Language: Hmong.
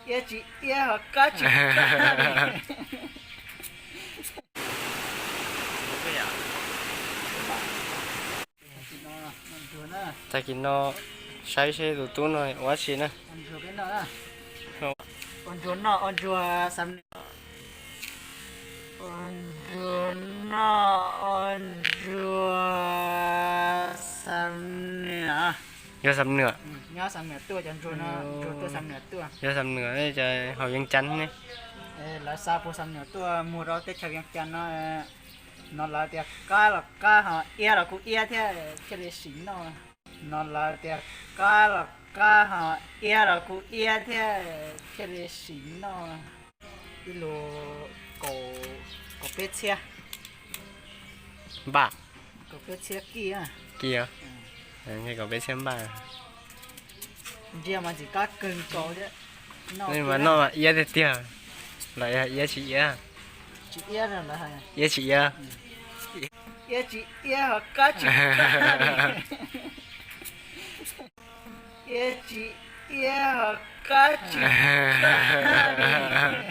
Iab tsis iab ho kab tsis kab. Tag kis no saib seb tus tub no ua dab tsi na. Ua ntsuag no, ua ntsuag, ua ntsuag no, ua ntsuag Xam Nwm. Yog Xam Nwm. Nyob Xam Nwm tuaj, cov ntsuag no, ntsuag tuaj Xam Nwm tuaj. Yog Xam Nwm, haus Vias Cas ne. Lawv xa puag Xam Nwm tuaj muag rau teb chaws Vias Cas no. No lawv tias kab los kab ho iab los kuj iab thiab, thiaj li sim noj. No lawv tias kab los kab ho iab los kuj iab thiab, thiaj li sim noj. Ib lus kaum peb txhiab npaj. Kaum peb txhiab kij. Kij, kaum peb txhiab npaj. Ntsia mas tsis kab kawg nkaus thiab. Nej mas noj iab tiag tiag, los iab tsis iab? Tsis iab, iab tsis iab. Iab tsis iab ho kab tsis kab. Iab tsis iab ho kab tsis kab.